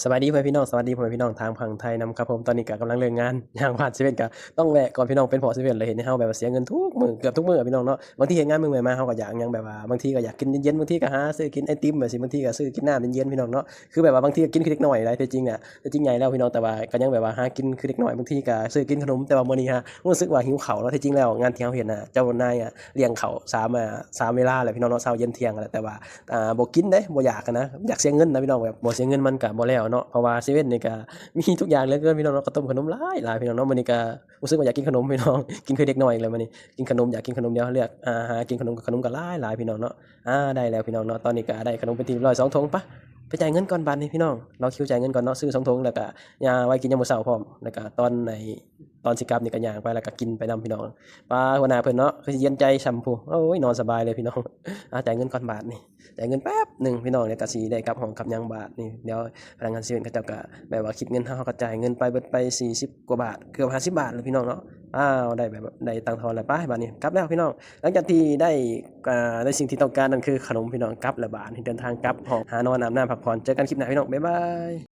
ສະບາຍດີພໍ່ແມ່ພີ່ນ້ອງ ສະຫວັດດີພໍ່ແມ່ພີ່ນ້ອງທາງຝັ່ງໄທນຳຄັບຜົມ. ຕອນນີ້ກໍກຳລັງເລີກງານ ຍ່າງຜ່ານເຊເວ່ນກໍຕ້ອງແວະກ່ອນພີ່ນ້ອງ ເປັນເພາະເຊເວັນແລ້ວເຮັດໃຫ້ເຮົາແບບວ່າເສຍເງິນທຸກມື້ ເກືອບທຸກມື້ພີ່ນ້ອງເນາະ. ບາງທີເຮັດງານເມື່ອຍໆມາ ເຮົາກໍຢາກຫຍັງແບບວ່າ ບາງທີກໍຢາກກິນເຢັນໆ ບາງທີກໍຫາຊື້ກິນໄອຕິມແບບຊີ້ ບາງທີກໍຊື້ກິນນ້ຳເຢັນໆ ພີ່ນ້ອງເນາະ. ຄືແບບວ່າບາງທີກໍກິນຄືເດັກນ້ອຍໄດ໋ ແທ້ຈິງນະ ແຕ່ຈິງໃຫຍ່ແລ້ວພີ່ນ້ອງ ແຕ່ວ່າກໍຍັງແບບວ່າຫາກິນຄືເດັກນ້ອຍ ບາງທີກໍຊື້ກິນຂະໜົມ. ແຕ່ວ່າມື້ນີ້ຮະ ຮູ້ສຶກວ່າຫິວເຂົ້າເນາະ. ແທ້ຈິງແລ້ວງານທີ່ເຮົາເຮັດນະ ເຈົ້ານາຍອະລ້ຽງເຂົ້າສາມ ອາ ສາມເວລາແຫຼະພີ່ນ້ອງເນາະ ເຊົ້າ ເຢັນ ທ່ຽງແຫຼະ ແຕ່ວ່າ ອ່າ ບໍ່ກິນເດ້ ບໍ່ຢາກນະ ຢາກເສຍເງິນນະພີ່ນ້ອງ. ແບບບໍ່ເສຍເງິນມັນກະບໍ່ແລ້ວເນາະ ເພາະວ່າເຊເວັນນີ້ກະມີທຸກຢ່າງເຫຼືອເກີນພີ່ນ້ອງເນາະ ເຂົ້າຕົ້ມຂະໜົມຫຼາຍໆ ພີ່ນ້ອງເນາະ. ມື້ນີ້ກະຮູ້ສຶກວ່າຢາກກິນຂະໜົມພີ່ນ້ອງ ກິນຄືເດັກນ້ອຍອີກແລ້ວມື້ນີ້ ກິນຂະໜົມ ຢາກກິນຂະໜົມ ດຽວເລືອກ ອາ ຫາກິນຂະໜົມ ຂະໜົມກະຫຼາຍໆ ພີ່ນ້ອງເນາະ. ອາ ໄດ້ແລ້ວພີ່ນ້ອງເນາະ ຕອນນີ້ກະໄດ້ຂະໜົມເປັນທີ່ຮຽບຮ້ອຍສອງຖົງ. ປະ ໄປຈ່າຍເງິນກ່ອນບາດນີ້ພີ່ນ້ອງ ລໍຄິວຈ່າຍເງິນກ່ອນເນາະ ຊື້ສອງຖົງ ແລ້ວກະຍ່າງໄວ້ກິນຍາມມື້ເຊົ້າພ້ອມ ແລ້ວກະຕອນໃນ ຕອນຊິກັບນີ້ກໍຍ່າງໄປ ແລ້ວກໍກິນໄປນຳພີ່ນ້ອງ. ປາ ຫົວໜ້າເພິ່ນເນາະ ຄືຊິເຢັນໃຈຊ່ຳພຸ້ນ ໂອ້ຍ ນອນສະບາຍເລີຍພີ່ນ້ອງ. ອາ ຈ່າຍເງິນກ່ອນບາດນີ້ ຈ່າຍເງິນແປັບໜຶ່ງພີ່ນ້ອງ ແລ້ວກໍຊິໄດ້ກັບຫ້ອງກັບຫຍັງບາດນີ້. ດຽວພະນັກງານເຊເວັນເຂົາເຈົ້າກໍແບບວ່າຄິດເງິນເຮົາ ເຮົາກໍຈ່າຍເງິນໄປເບິດໄປສີ່ສິບກວ່າບາດ ເກືອບຫ້າສິບບາດແລ້ວພີ່ນ້ອງເນາະ. ອ້າວ ໄດ້ແບບ ໄດ້ຕັງທອນແລ້ວ ໄປບາດນີ້ກັບແລ້ວພີ່ນ້ອງ. ຫຼັງຈາກທີ່ໄດ້ ອ່າ ໄດ້ສິ່ງທີ່ຕ້ອງການ ນັ້ນຄືຂະໜົມພີ່ນ້ອງ ກັບແລ້ວບາດນີ້ ເດີນທາງກັບຫ້ອງ ຫານອນອາບນ້ຳພັກຜ່ອນ. ເຈີກັນຄລິບໜ້າພີ່ນ້ອງ ບາຍບາຍ.